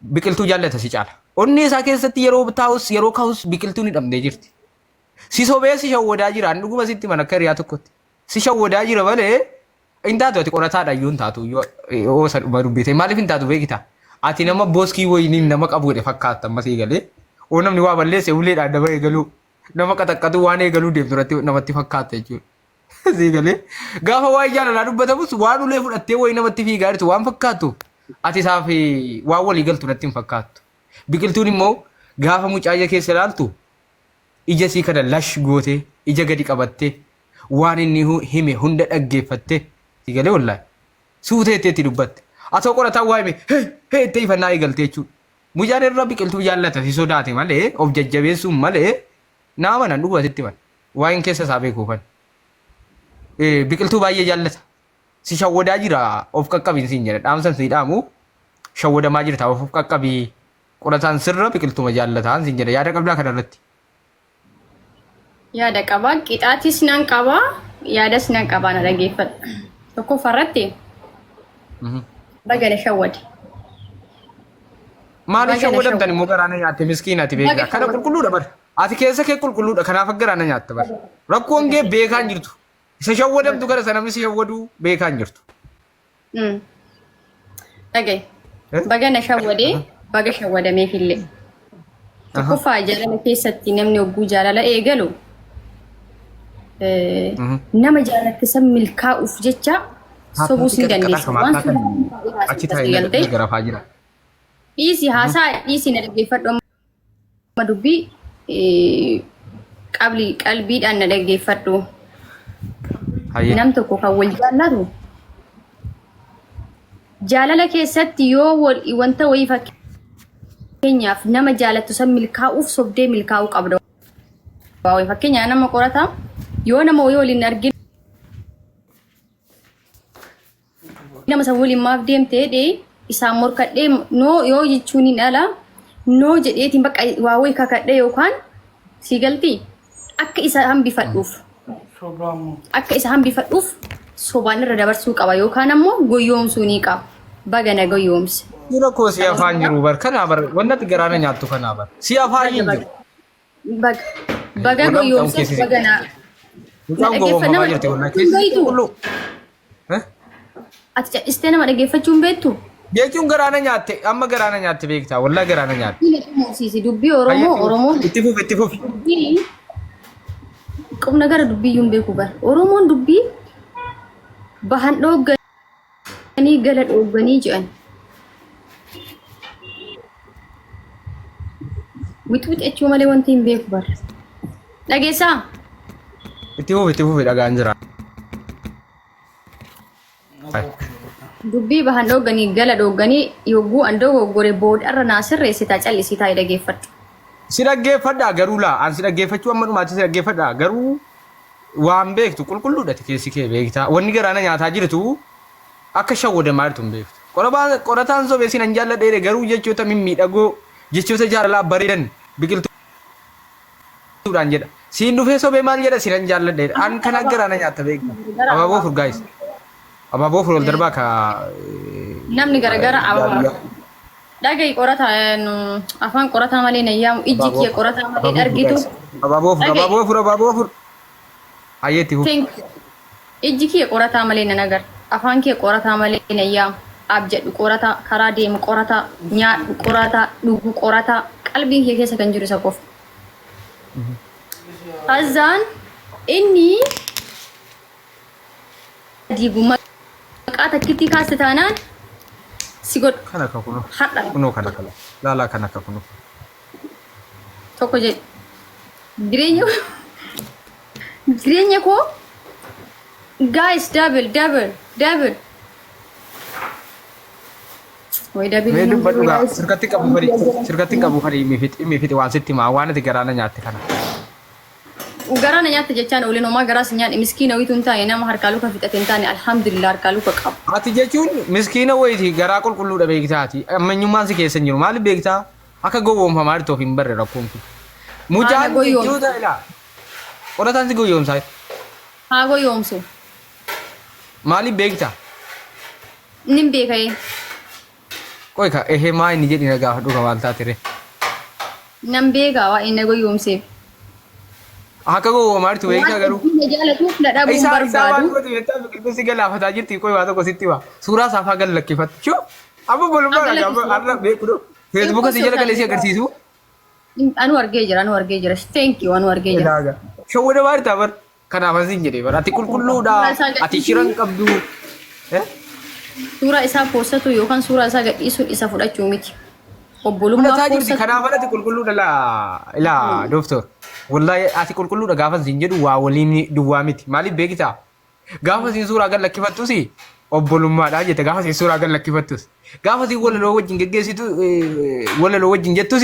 Biqiltuu jaallata si caala. Onnee isaa keessatti yeroo taa'us yeroo ka'us biqiltuun hidhamtee jirti. Si sobee si shawwadaa jira. Ani dhuguma sitti mana akka hiriyaa tokkotti. Si shawwadaa jira malee hin taatu ati qorataadha iyyuu hin taatu yoo yoo isa dhuma dubbite maaliif hin taatu beekta. Ati nama booskii wayiniin nama qabu jedhe fakkaata amma sii galee. Oo namni waa balleesse uleedhaan nama eegaluu nama qaxaqqatuu waan eegaluu deemtu irratti namatti fakkaata jechuudha. Sii galee gaafa waa'ee jaalalaa dubbatamus waan ulee fudhattee wayii namatti fiigaa jirtu waan fakkaattu ati isaaf waan walii galtu natti hin fakkaattu. Biqiltuun immoo gaafa mucaa ija keessa ilaaltu ija sii kana lash gootee ija gadi qabattee waan inni hime hunda dhaggeeffattee sii galee wallaahi suutee itti itti dubbatte. Atoo qorataan waa hime hee hee itti ifannaa eegalte jechuudha. Mucaan irra biqiltuu jaallata si sodaate malee of jajjabeessuun malee naa manan dhuguma sitti mana. Waa'een keessa isaa beekuufan. Biqiltuu baay'ee jaallata. Si shawwadaa jira of qaqqabiin siin jedha. Dhaamsan sii dhaamu shawwadamaa jirta of qaqqabii. Qorataan sirra biqiltuma jaallataan siin jedha. Yaada qabdaa kana irratti. Yaada qaba. Qixaatis nan qaba. Yaadas nan qaba na dhageeffadhu. Tokkoffaa irratti baga na shawwade. Maaliif Baga na shawwadamtan shawwade. immoo garaa na nyaatte miskiin ati Baga beektaa. Kana shawwade. qulqulluudha bar. Ati keessa kee qulqulluudha kanaaf garaa na nyaatta bar. Rakkoon kee beekaa hin jirtu. Isa shawwadamtu gara sana namni si shawwaduu beekaa hin jirtu. Dhagaye. Eh? Baga na shawwadee baga shawwadameef illee. Tokkoffaa jaalala keessatti namni hogguu jaalala eegalu nama jaalatte san milkaa'uuf jecha sobuus ni dandeessa. Waan Achi taa'ee galtee garafaa jira. dhiisi haasaa dhiisi na dhaggeeffadhu amma dubbii qabli qalbiidhaan na dhaggeeffadhu. Hayyee. Nam tokko kan wal jaallatu jaalala keessatti yoo wal wanta wayii fakkeenyaaf nama jaalattu san milkaa'uuf sobdee milkaa'uu qabda. Waa wayii fakkeenyaaf nama qorataa yoo nama wayii waliin arginu nama san waliin maaf deemte jedhee isaan morkadhee noo yoo jechuun hin ala noo jedheetiin bakka waa wayii kakadhee yookaan sii galtii akka isa hambifadhuuf akka isa hambifadhuuf sobaan irra dabarsuu qaba yookaan ammoo goyyoomsuu ni qaba. Baga na goyyoomse. Dura koo si afaan jiru bar kanaa bar wannati garaana nyaattu kanaa bar si afaan hin jiru. Baga baga Wallah mucaan goyoomsee keessi baga na na mucaan dhaggeeffa gowwoomfamaa nama jirti wallah dhaggeeffachuu hin keessi beektu. qulqulluu. Eh? Ati cadhistee nama dhaggeeffachuu hin beektu. Jechuun garaana nyaatte amma garaana nyaatte beektaa wallah garaana nyaatte. Dubbii na xumursiisi dubbii Oromoo Oromoon Itti fufi itti fufi. dubbii qubna gara dubbii iyyuu hin beeku bara. Oromoon dubbii bahan dhoogganii gala dhoogganii jedhan. Wixwixachuu malee wanti hin beeku bara. Dhageessaa? Itti fufi itti fufi dhagaan jira. Dubbii bahan dhoogganii gala dhoogganii yogguu an dogoggore boodarra naa sirreessitaa callisii taa'ii dhageeffadhu. Si dhaggeeffadhaa garuu laa an si dhaggeeffachuu amma dhumaatti si dhaggeeffadhaa garuu waan beektu qulqulluudha ati keessi kee beektaa wanni garaana nyaataa jirtu akka shawwadamaa jirtu hin beektu. Qorabaa- Qorataan sobee sinan jaalladheere garuu jechoota mimmiidhagoo jechoota jaalalaa bareedan biqiltuudhaan jedha. Siin dhufee sobee maal jedha sinan jaalladheere an kana garaana nyaatta beekta. Abaaboo fur guys. Abaaboo fur ol darbaa ka Namni garagara ababaa. Dhaga'i qorataa nu afaan qorataa malee na yaamu ijji kiyya qorataa malee hin argitu. Abaaboo fur Dhaga'i. abaaboo fur abaaboo fur. Hayyee itti fufi. Thank you. Ijji kiyya qorataa malee nan agartu. Afaan kee qorataa malee na yaamu. Abjadhu qorataa, karaa deemu qorataa, nyaadhu qorataa, dhugu qorataa. Qalbiin kiyya keessa kan jiru isa qofa. Azaan inni diigu maqaa takkittii kaaste taanaan si godhu. Kana ka kunoo. Har'a Kunoo kana kana. Laalaa kana ka kunoo. tokko jedhi. Jireenya jireenya koo guys double double double. Way double Mee hin dubbadhu jiru gaa guys. sirkatti qabu fari sirkatti qabu fari himi fixi himi fixi waan sitti himaa waan ati garaana nyaatte kana. Garaa na nyaatte jechaan ooleen homaa garaa si nyaadhe miskiina wayitu hin taane nama harkaa luka fixate hin taane alhamdulillah harkaa luka qaba. Ati jechuun miskiina wayiiti garaa qulqulluudha beektaati. Ammanyummaan si keessa hin jiru. Maaliif beektaa? Akka gowwoomfamaa jirtu of hin barre rakkoon kun. Haa na Mucaan goyyoomsu. jechoota ilaa. Qorataan si goyyoomsaa jira. Haa goyyoomsu. Maaliif beektaa? Nin beeka'ee. Qoy ka ehee maa inni jedhi na gaafadhu ka maal taate ree. Nan beekaa waa inni goyyomseef. Akka gowwoomaa jirtu Waan beektaa garuu. hedduu na jaalatuuf na dhabuun Isaa isaa waan barbaadu. gootu jettaa biqiltuu si galaafataa jirti qoy waa tokko sitti hima. Suuraa isaa faa gad lakkifatti. Shoo! Amma bolummaa Aga dha gaafa lakkisuu. har'a beeku dho. Feesbuuka si jala galee si agarsiisu. Anu argee jira, anu argee jira. Thank you, anu argee jira. Ilaaga. Shawwada maal ta'a bar. Kanaaf asiin jedhee bar. Ati qulqulluudha. Suuraa isaa Ati shira hin gadhiisuu, qabdu. Eh? suuraa isaa poostatu yookaan suuraa isaa gadhiisuun isa fudhachuu miti. Obbolummaa Fudhataa jirti. poostatu. Kanaaf ati qulqulluudha laa ilaa dooftor. Wallaahi ati qulqulluudha gaafa siin jedhu waa waliin duwwaa miti. Maaliif beektaa? Gaafa siin suuraa gad lakkifattus obbolummaadha jette gaafa siin suuraa gad lakkifattus. Gaafa siin walaloo wajjin geggeessitu walaloo wajjin jettus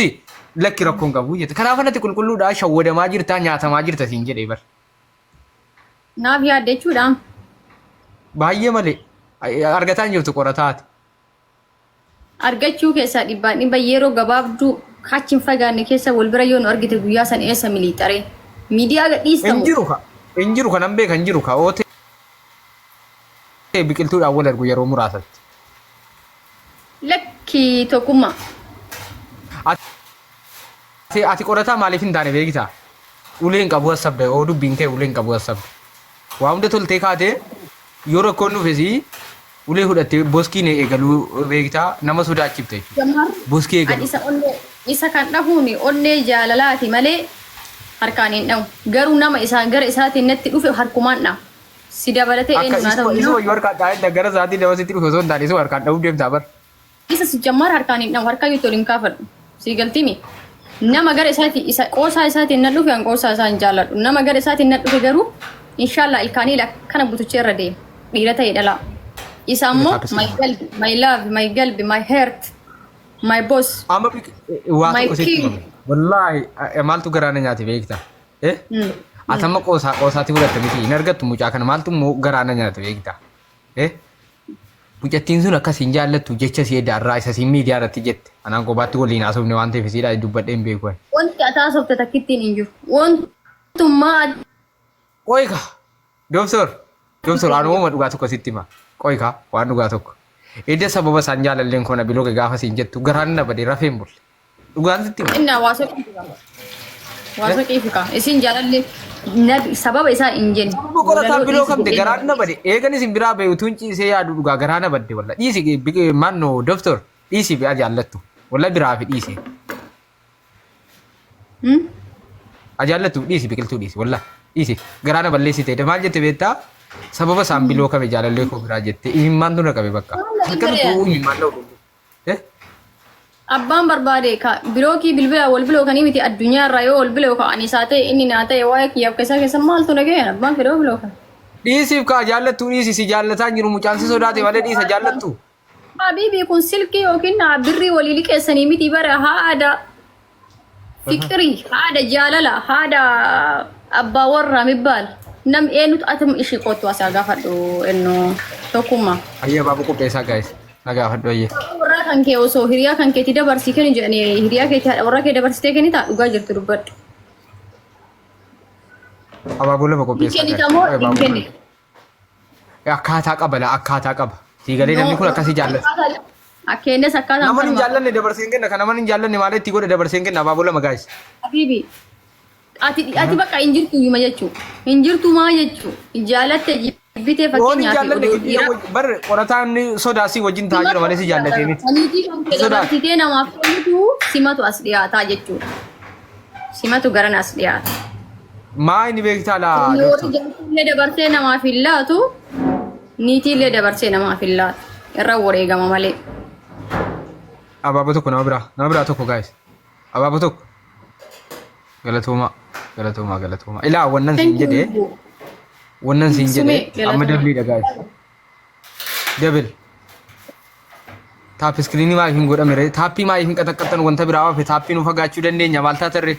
lakki rakkoon qabu jette. Kanaaf ati qulqulluudha shawwadamaa jirta nyaatamaa jirta siin jedhee bar. Naaf yaadde jechuudha. Baay'ee malee argataa hin jirtu qorataati. Argachuu keessaa dhibbaan dhibba yeroo gabaabduu achi hin fagaanne keessa wal bira yoo nu argite guyyaa san eessa miliixaree? Miidiyaa Hin gadhiistamu. jiru ka. Hin jiru ka nan beeka hin jiru ka. Ootee biqiltuudhaan wal argu yeroo muraasatti. Lakki tokkummaa. Ati ati qorataa maaliif hin taane beektaa? Ulee hin qabu hassabda yoo dubbiin kee ulee hin qabu hassabda. Waa hunda toltee kaatee yoo rakkoon dhufes ulee fudhattee boskiin eegaluu beektaa nama sodaachifta jechuudha. Jamar Boskii an eegaluu. isa onnee isa kan dhahuun onnee jaalalaati malee harkaan hin dhahu. Garuu nama isaa gara isaatiin natti dhufe harkumaan dhaha. Si dabalatee Akka eenyu naa isuma ta'u isuma nama yoo harkaan dhaa'e gara isaatiin nama sitti dhufe osoo hin taane isuma harkaan dha'uuf deemtaa bar. Isa si jammaar harkaan hin dhahu harkaa itti ol hin kaafadhu. Sii galtimi. Nama gara isaati isa qoosaa isaatiin na dhufe an qoosaa isaa hin jaalladhu. Nama gara isaatiin na dhufe garuu inshallah ilkaanii akkana butuchee irra deema. Dhiira ta'e dhalaa. Isa ammoo my galbi, my love, my galbi, my heart, my boss, Amma waa my tokko sitti king. himame. Wallaahi maaltu garaa na nyaate beekta? Eh? Ati amma qoosaa qoosaatti fudhatte miti hin argattu mucaa kana maaltu immoo garaa na nyaate beekta? Eh? Mucattiin sun akka siin jaallattu jecha si edda irraa isa siin miidiyaa irratti jette. Anaan kophaatti waliin haasofne waan ta'eef isiidhaa dubbadhee hin beeku ani. Wanti ati haasofte takkittiin hin jiru. Wantummaa ati Qoy kaa. Dooftor. Dooftor anuma dhugaa tokko sitti hima. Qoy kaa waan dhugaa tokko. Edda sababa isaan jaalalleen koo na bilooke gaafa siin jettu garaan na bade rafee hin bulle. Dhugaan sitti hima. Innaa waa soqii fika. Waa soqii fika. Isin jaalalli nabi sababa isaa hin jenne. Sababa qorataan Walaloo biloo dhiisi qabde jedhee garaan na bade. Eegan isin biraa bahe utuun ciisee yaadu dhugaa garaa na badde walla. Dhiisi maannoo dooftor dhiisi bi'a jaallattu. Walla biraa fi dhiisi. Hmm? Ajaallattu dhiisi biqiltuu dhiisi walla dhiisi garaa na balleessite maal jette beektaa sababa isaan biloo kame jaalallee koo biraa jette imimmaantu na qabe bakka halkan utuu imimmaan na dhufu. Eh? Abbaan barbaade ka bilookii bilbila wal bilookanii miti addunyaa irraa yoo wal bilooka ani isaa ta'e inni naa ta'e waa'ee kiyyaaf keessaa keessa maaltu na ga'e abbaan fedhoo bilooka. Dhiisiif kaa jaallattuu dhiisi si jaallataa hin jiru mucaan si sodaate malee dhiisa jaallattu. Habiibii kun silkii yookiin birrii walii liqeessanii miti bara haadha fiqirii haadha jaalala haadha abbaa warraa mibbaal nam eenyutu atum ishii qottu asaa gaafadhu ennu tokkummaa. Ayyee abaaboo qopheessaa gaa'is na gaafadhu ayyee. Haadha warraa kan kee osoo hiriyaa kan keetii dabarsii kenni jedhanii hiriyaa keetii haadha warraa kee dabarsitee kennitaa dhugaa jirtu dubbadhu. Abaaboo lama Ni qopheessaa kennita moo gaa'is. hin kennitu? Akkaataa qaba laa akkaataa qaba. Sii galee namni kun akkasii jaallata. Akkeenyas akkaataan Nama hin kanuma. jaallanne dabarsee hin kenna kan nama hin jaallanne maal itti godhe dabarsee hin kenna abaaboo lama gaayis. Habiibi ati ati bakka hin jirtu yuma jechuu hin jirtu maa jechuu jaalatte jibbitee Yoon hin fakkeenyaaf jaallanne oduu kiyya dhiiraa wajjin bar qorataan sodaa si wajjin taa'aa jira malee si jaallatee miti. Niitii kan kee Sodaa. dabarsitee namaaf kennitu simatu as dhiyaataa jechuudha. Simatu garan as dhiyaata. Maa inni beektaa laa Inni warri doktor. jaartiillee dabarsee namaaf hin laatu, niitiillee dabarsee namaaf hin laatu. Irra wareegama malee. Abaaboo tokko nama biraa tokko guys. Abaaboo tokko. Galatoomaa galatoomaa galatoomaa. Ilaa wannan siin Thank you. jedhee wannan siin Sumee jedhee amma galatoomaa. dabliidha guys. Double. Tap screenii maaliif hin godhame ree? Taappii maaliif hin qaxaqqaxxan wanta biraa hafe taappii nu fagaachuu dandeenya maal taatan ree?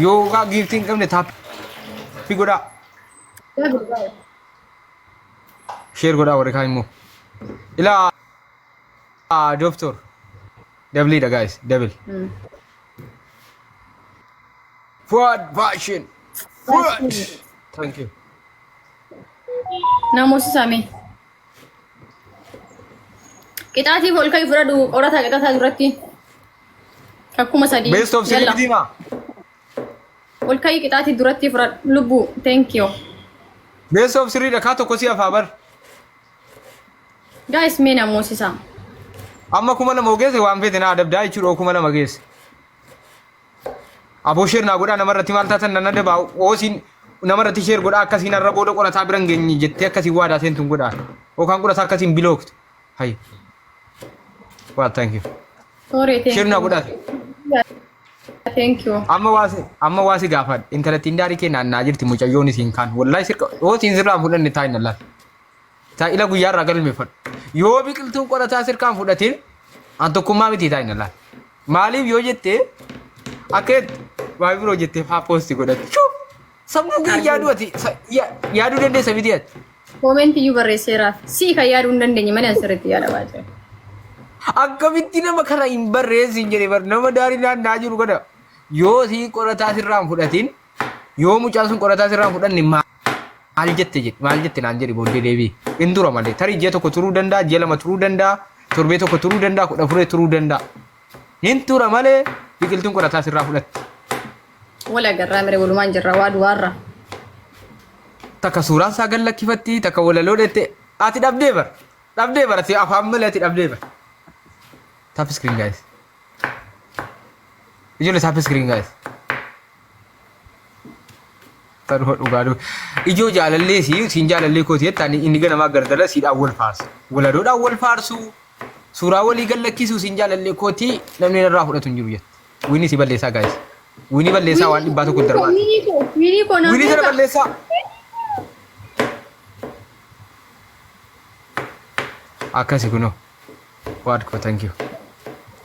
Yoo gaa giiftii hin qabne taappii godhaa. Share godhaa warri kaan immoo. Ilaa doctor. Doubleidha guys double. Fuad fashion. Fuad. Thank you. Namoota same. Qixaatiif ol ka'i fudhadhu qorataa qixaataa duratti. Akkuma sadii. Best of Yalla. three diimaa. Ol ka'i qixaatii duratti fudhadhu lubbuu. Thank you. Best of three dha kaa tokko si hafaa bar. Guys, mee na moosisa. Amma 2000 geesse waan feete na adabdaa jechuudha 2000 geesse. Aboo share naa godhaa namarratti maal taatan nan adabaa oosiin namarratti share godhaa akkasiin har'a booda qorataa bira hin geenye jettee akkasiin waadaa seentuun godhaa. Yookaan qorataa akkasiin bilooktu. Hayi. Well, thank you. Sorry, thank Share naa you. godhaa. Thank you. Amma waasi gaafadha. Intalattiin daarii kee naannaa jirti mucayyoon isiin kaan. Wallahi sirka oosiin sirraan fudhanne taa'in laal. Taa'ila guyyaa irraa galmeeffadhu. Yoo biqiltuun qorataa sirkaan fudhatin an tokkummaa miti taa'in laal. Maaliif yoo jette akka waa biroo jettee faa post godhatti. Shuf! Sammuu kee yaaduu ati yaaduu dandeessa miti ati. Comment iyyuu barreesseeraaf. Sii kan yaaduu hin dandeenye malee an sirriitti yaada baay'ee. Akkamitti nama kana hin barreessin jedhe bar nama daarii naannaa jiru kana yoo sii qorataa sirraan fudhatin yoo mucaan sun qorataa sirraan fudhanne maal jette jedhe maal jette naan jedhe booddee deebii hin tura malee tarii ji'a tokko turuu danda'a, ji'a 2 turuu danda'a, torbee tokko turuu danda'a, 14 turuu danda'a, hin tura malee biqiltuun qorataa sirraa fudhatti. Wal agarraa mire walumaan jirra waa du'aarra. Takka suuraan isaa gad lakkifatti, takka walaloo dhette ati dhabdee bar dhabdee bar ati afaan malee ati dhabdee bar. Tap screen, guys. Ijoollee, tap screen, guys. Taroo dhugaa dhugaa. Ijoo jaalallee si siin jaalallee kooti jettaan inni ganamaa gargala siidhaan wal faarsu. Walaloodhaan wal faarsu. Suuraa walii gad lakkisuu siin jaalallee kooti namni narraa fudhatu hin jiru jette. Win si balleessaa, guys. Win balleessaa waan 100 darbaa. Winii koo winii koo na Win sana beeka. balleessaa. Akkasi kunoo. Waad koo, thank you.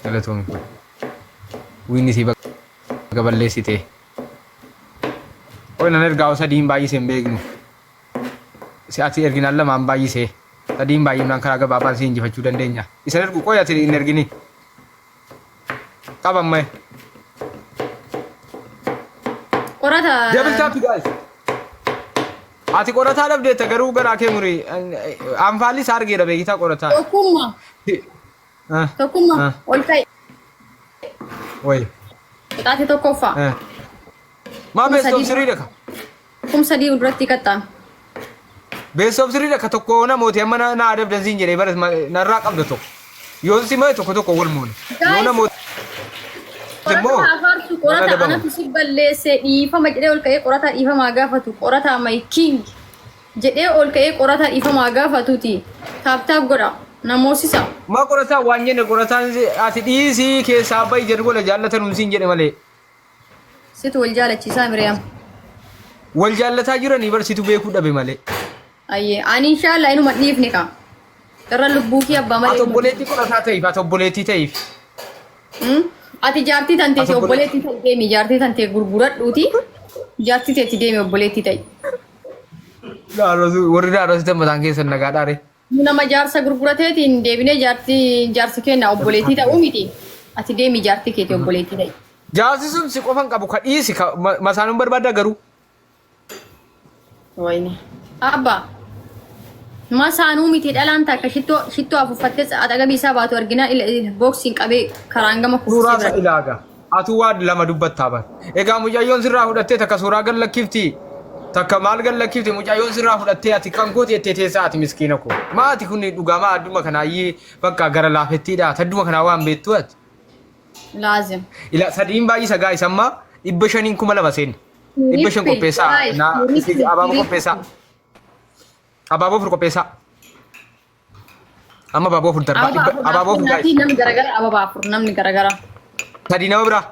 Galatoomi. Win si baga balleessite. Qoy nan ergaa sadiin baay'isee hin beeknu. Si ati erginaan lamaan baay'isee. Sadiin baay'inaan karaa gabaabaan si injifachuu dandeenya. Isan ergu qoy ati hin ergini. Qabammee. Qorata. Double tap, guys. Ati qorataa dhabdeetta garuu garaa kee muri. Anfaalli isaa argeera beekitaa qorataa. Tokkummaa. Ah, Tokkummaa. Ah. Ol ka'i. Wayi. Qixaate tokkoffaa. Eh. Maa Kuma best of sadii. three dhaka. 3000 duratti qaxxaama. Best of three dhaka tokko namooti amma na adabdan siin jedhee baras narraa qabda tokko. Yoo si malee tokko tokko wal moona. Yoo Guys, namooti immoo Qorataa afaarsu nan qorata adabama. anatu si balleesse dhiifama jedhee ol ka'ee qorataa dhiifamaa gaafatu qorataa my king jedhee ol ka'ee qorataa dhiifamaa gaafatuuti tap tap godha namoosisa. Maa qorataa waan jenne qorataan ati dhiisii keessaa bahi jedhu godha jaallatan siin jedhe malee. Situ wal jaalachiisaa Miriyaam. Wal jaallataa jiranii barsiitu beekuu dhabe malee. Ayyee ani inshaallah inuma dhiifne ka. Irra lubbuu kee abbaa malee. Ati obboleettii qorataa ta'iif, ati obboleettii ta'iif. Ati jaartii tanteeti Ati obboleettii ta'e deemi, jaartii tantee gurguradhuuti jaartii teeti deemi, obboleettii ta'i. Daarosu warri daarosu mataan keessan nagaa dhaare. Nu nama jaarsa gurgurateetiin deebinee jaartii jaarsi kenna obboleettii ta'uu miti. Ati deemi jaartii keeti obboleettii ta'i. Jaarsi sun si qofan qabu ka dhiisi ka masaanuun barbaaddaa garuu. Wayne. Abba. Masaanuu miti dhalaan takka shittoo shittoo afuuffattee axagabii isaa baatu argina booksiin qabee karaan gama Suuraa kuffisee isa bira. ilaaga. Atu waa lama dubbattaa bar. Egaa mucayyoon sirraa fudhattee takka suuraa gad lakkifti. Takka maal gad lakkifti mucayyoon sirraa fudhattee ati kan kooti jettee teessaa ati miskiina koo. Maati kun dhugaa maa adduma kanaayyee bakka gara laafettiidha. Tadduma kanaa waan beektu ati. Laazim. Ila sadiin baay'isa gaa isammaa 500n 2000 seenna. 500 qopheessaa. Na abaaboo qopheessaa. Abaaboo 4 qopheessaa. Amma abaaboo 4 darbaa. Abaaboo 4, guys. Namni garagara ababaa afur namni garagara. Sadi nama biraa.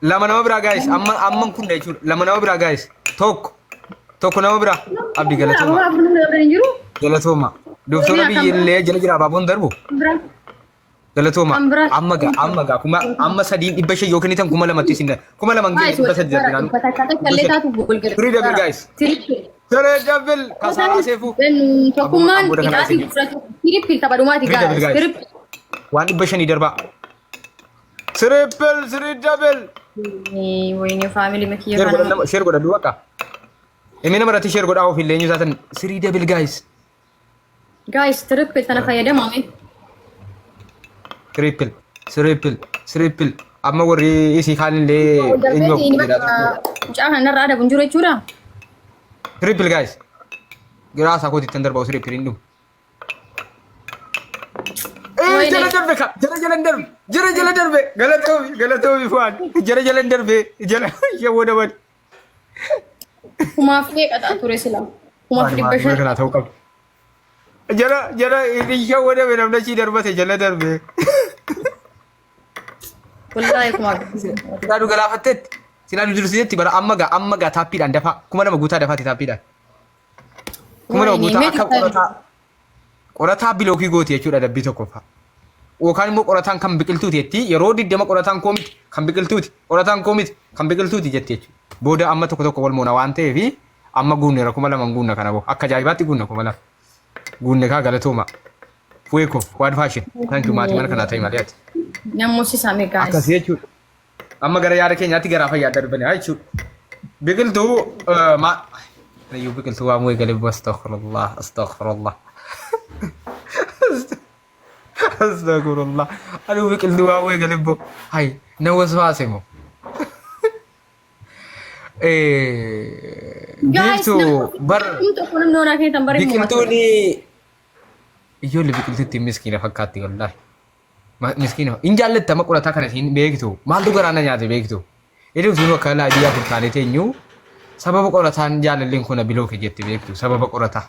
Lama nama biraa, guys. Amma amma kun jechuudha. Lama nama biraa, guys. Tokko. Tokko nama biraa. Abdi galatooma. Ababaa afur namni garagara hin jiru. Galatooma. Doktora Oromiyaa kan biyyillee jala jira abaaboon darbu. Biraa. Galatooma. Kan biraa. Amma gaa kuma amma sadiin 500 yoo kennitan 2000tti isin 2000 Guys, geenye 300 darbinaan. Dhibba takka takka illee taatu wal gara. Three double, guys. Triple. Three double kasaaraa seefuu. Tokkummaan Aboo kana qixaatii isin. fudhatu. Triple tapha dhumaati Three double, guys. guys. Triple. Waan 500 darbaa. Triple, three double. Wayne family makiyya Share godha kana. nama share godha duwwaqa. Inni nama irratti share godhaa ofiillee eenyu taatan three double, guys. Guys, triple tana fayyadamame. Triple, triple, triple. Amma warri isii kaanillee eenyu Darbee inni bakka mucaa kanarraa adabu hin jiru jechuudha. Triple guys. Giraa isaa kootitti hin darba triple hin dhumu. Wayne. Jala darbe ka jala jala hin darbe jala jala darbe galatoomi galatoomi fu'aan jala jala hin darbe jala shawwa dabal. Kumaaf meeqa ta'a ture sila? 5,500. Kanaa ta'uu qabdu. Jala jala inni shawwa dabe namni achii darbate jala darbe. Wallaahi 5,500. Silaa nu galaafatteetti silaa nu dursiteetti bara amma gaa amma gaa taappiidhaan dafaa 2000 guutaa dafaati taappiidhaan. 2000 Wayne, guutaa mee akka qorataa qorataa bilookii gooti jechuudha dabbii tokkoffaa. Yookaan immoo qorataan kan biqiltuuti jetti yeroo 20 qorataan koo miti kan biqiltuuti qorataan koo miti kan biqiltuuti jetti jechuudha. Booda amma tokko tokko wal moona waan ta'eef amma guunneera 2000 guunna kana boo akka ajaa'ibaatti guunna 2000. Guunne kaa galatooma. Fu'ee koo waan faashin. Thank you maatii mana kanaa ta'e malee ati. Nammoosisaa mee guys. Akkasii jechuudha. Amma gara yaada keenyaatti garaa fayyaa darbanii jechuudha. Biqiltuu maa Ayyuu biqiltuu waamuu eegale astaghfirullah astaghfirullah. Astaghfirullah. Anuu biqiltuu waamuu eegale bo. Hay na waswaase moo. Guys, Biiftuu bar namni tokko namni onaa keessan bara hin biqiltuun ijoollee biqiltuutti miskiina fakkaatti wallaahi. Miskiina hin jaallatta amma qorataa kana siin beektu maaltu garaa na nyaate beektu. Inni utuu akka laa biyyaa furtaanee teenyu sababa qorataan jaalalleen kun bilooke jette beektu sababa qorataa.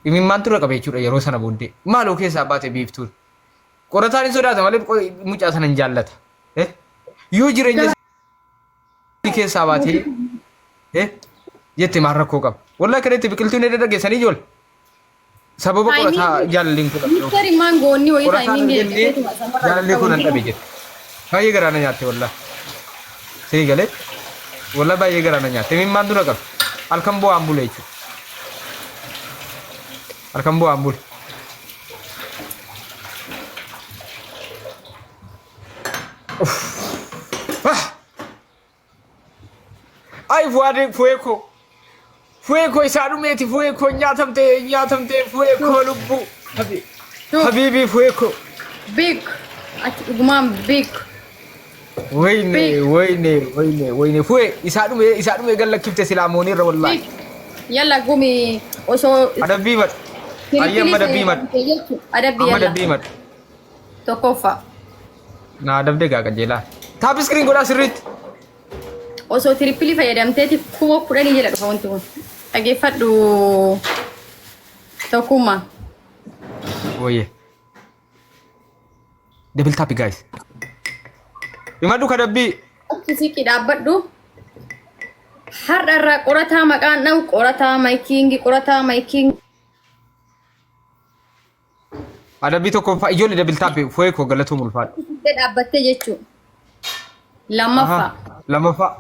Imimmaan tura qabe jechuudha yeroo sana booddee maaloo keessaa baate biiftuun. Qorataan hin sodaata malee mucaa sana hin jaallata. Yoo jireenya keessaa baatee jette maal rakkoo qaba. Wallahi kanatti biqiltuun edda dhageessanii ijoollee. Sababa qorataa jaalalleen kun dhabde. Mister maangoonni wayii Qorataan taayimiin argannee jaalallee kun nan dhabe jette. Baay'ee garaa na nyaatte wallahi. Sii galee wallahi baay'ee garaa na nyaatte. Imimmaan dura qabe. Halkan bu'aan bule jechuudha. Halkan bu'aan bule. Uff. Ay fuwaadee fu'ee koo. Fu'ee koo isaa dhumeeti fu'ee koo nyaatamtee nyaatamtee fu'ee koo lubbuu. Habiibii fu'ee koo. Big. Ati dhugumaan big. Wayne wayne wayne wayne fu'ee isaa dhumee gad lakkifte silaa moonii irra wallaahi. Big. Yalla gumi osoo Adabbii madhu. Ayyee amma adabbii madhu. Adabbii Amma yalla. adabbii madhu. Tokkoffaa. Na adabde gaa qajeelaa. Tap screen godhaa sirriitti. Osoo triple fayyadamteeti 10,000 jala dhufa wanti kun. Dhageeffadhu tokkummaa. Wayye. Double tap guys. Himadhu kadabbii. Achi siqii dhaabbadhu. Har'a irraa qorataa maqaan dhahu qorataa my king qorataa my king. Adabbii tokkoffaa ijoollee double tap foo'ee koo galatoom ulfaadha. Dhaabbattee jechuudha. Lammaffaa. Lammaffaa.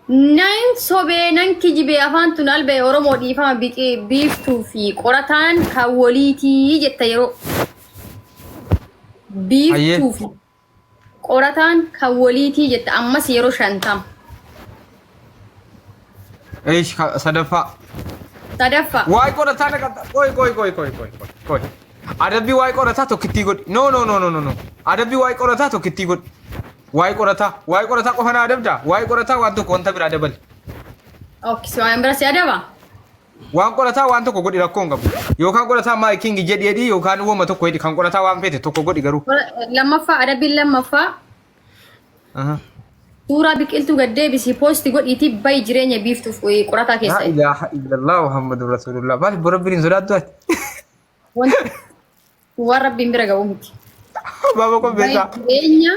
Nan sobee nan kijibee afaan tun albee Oromoo dhiifama biqee biiftuu fi qorataan kan waliitii jetta yeroo. Biiftuu fi qorataan kan waliitii jetta ammas yeroo 50. Eish sadaffaa. Sadaffaa. Waa'ee qorataa naqata. Qoy qoy qoy qoy qoy qoy qoy. Adabbii waa'ee qorataa tokkittii godhi. No no no no no no. Adabbii waa'ee qorataa tokkittii godhi. Waa'ee qorataa waa'ee qorataa qofa na adabdaa. Waa'ee qorataa waan tokko wanta biraa dabali. Okay, si waan bira si adaba? Waan qorataa waan tokko godhi rakkoo hin qabu. Yookaan qorataa my king jedhi jedhi yookaan uumama tokko jedhi kan qorataa waan feete tokko godhi garuu. Lammaffaa adabbiin lammaffaa suuraa biqiltuu gad deebisii post godhiitii bayi jireenya biiftuuf qorataa Laa keessa. ilaaha illallah Muhammadur Rasulullah. Maaliif bora rabbiin hin sodaattu ati? Wanti waan rabbiin bira ga'u miti. Baaba Bayi qopheessaa. jireenya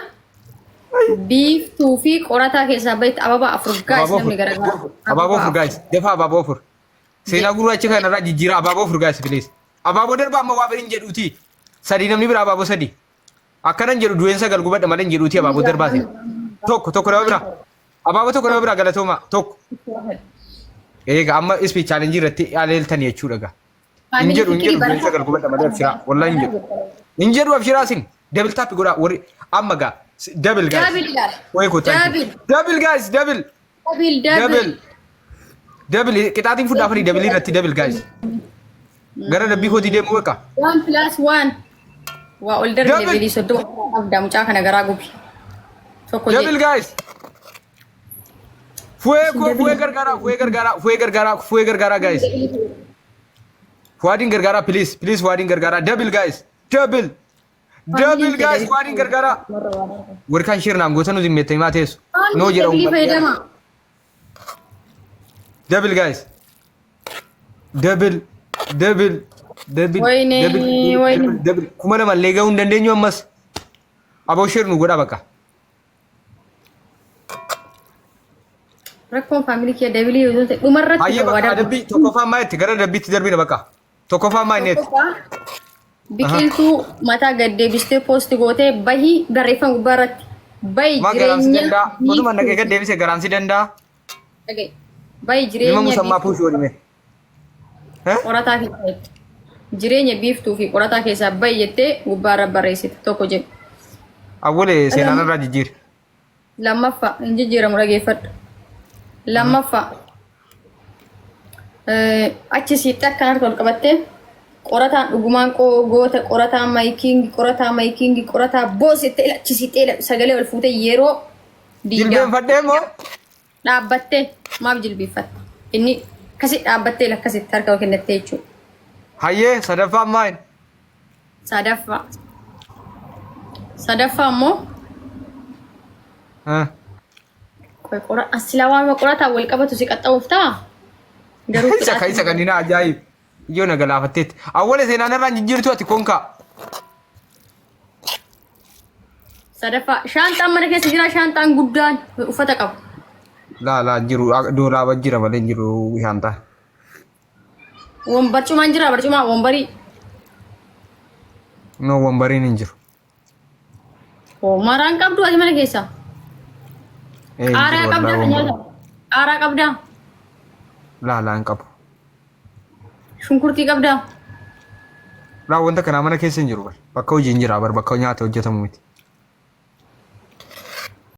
biiftuu fi qorataa keessaa bayitti ababaa afur guys Abaaboo namni afur. garagaraa. Abaaboo afur guys. Dafa abaaboo afur. Seenaa gurraacha kanarraa jijjiira abaaboo afur guys please. Abaaboo darba amma waa bira hin jedhuuti. Sadii namni bira abaaboo sadii. Akkanan jedhu du'een sagal gubadha malee hin jedhuuti abaaboo darbaase. Tokko tokko nama bira. Abaaboo tokko nama bira galatooma tokko. Eega amma speed challenge irratti aleeltanii jechuudha gaa. Hin jedhu hin jedhu du'een sagal gubadha malee abshiraa. Wallahi hin jedhu. Hin jedhu abshiraa sin. Double tap godhaa warri amma gaa. Double guys. Double guys. Wayii koo thank you. Double. Double guys double. Double double. Double. Double qixaatiin fudhaa fadii double irratti double guys. Gara dabbii kootii deemuu beekaa. One plus one. Waa ol darbe Double. levelii 30 qabda mucaa kana garaa gubi. Tokko Double jedhi. guys. Fu'ee koo fu'ee gargaaraa fu'ee gargaaraa fu'ee gargaaraa fu'ee gargaaraa guys. Fu'aadiin gargaaraa please please fu'aadiin gargaaraa double guys double double guys fu'aadiin gargaaraa. Warri kaan share naan goota nuti meettanii maa teessu. No jedha Double uummanni. fayyadama. Double guys. Double double double Wayne, double wayne. double double 2000 illee gahuu hin dandeenyu ammas. Aboo share nu godhaa bakka. Rakkoon faamilii kiyya double yoo ta'e dhumarratti Hayyee kan bakka waadaa adabbii tokkoffaan maa itti gara adabbiitti darbina bakka. Tokkoffaan maa inni itti. Tokkoffaa, biqiltuu mataa gad deebistee post gootee bahii barreeffama gubbaa irratti bahi Maa garaamsi jireenya danda'a. Otuma naqee gad deebise garaamsi danda'a. Dhaga'i. Bahi Nima jireenya musammaa biiftuu puushii godhime. qorataa keessaa jetti. Jireenya biiftuu fi qorataa keessaa bahi jettee gubbaa irra barreessite tokko jedhu. Awwalee seenaan irraa jijjiiri. Lammaffaa hin jijjiiramu dhageeffadhu. Lammaffaa achi siixxee akkan harka ol qabattee qorataan dhugumaan goota qorataa maayikiingi qorataa maayikiingi qorataa boos jettee achi siixxee sagalee ol fuutee yeroo diigaa Jilbeenfadhee moo? Dhaabbattee maaf jilbiiffatta? Inni akkasi dhaabbattee akkasitti harka ol kennattee jechuudha. Hayyee sadaffaan maal? Sadaffaa. Sadaffaa immoo qoy qora asilaa waan qorataa wal qabatu si qaxxa'uuf ta'a. Garuu Isa kan isa kan inni ajaa'ib. Iyyoo na galaafatteetti. Awwala seenaan irraan jijjiirtu ati konkaa. Sadaffaa shaanxaan mana keessa jira shaanxaan guddaan uffata qabu. Laa laa hin jiru doolaaba jira malee hin jiru shaanxaan. Wan barcumaan jira barcumaa wambarii. No wambariin hin jiru. Hoo maraan qabdu ati mana keessa. Ee, hin Qaaraa jiru qabdaa wallaahi kan wambariin. nyaatamu. Qaaraa qabdaa. Laa laa hin qabu. Shunkurtii qabdaa. Laa wanta kanaa mana keessa hin jiru bar. Bakka hojii hin jira bar bakka nyaata hojjetamu miti.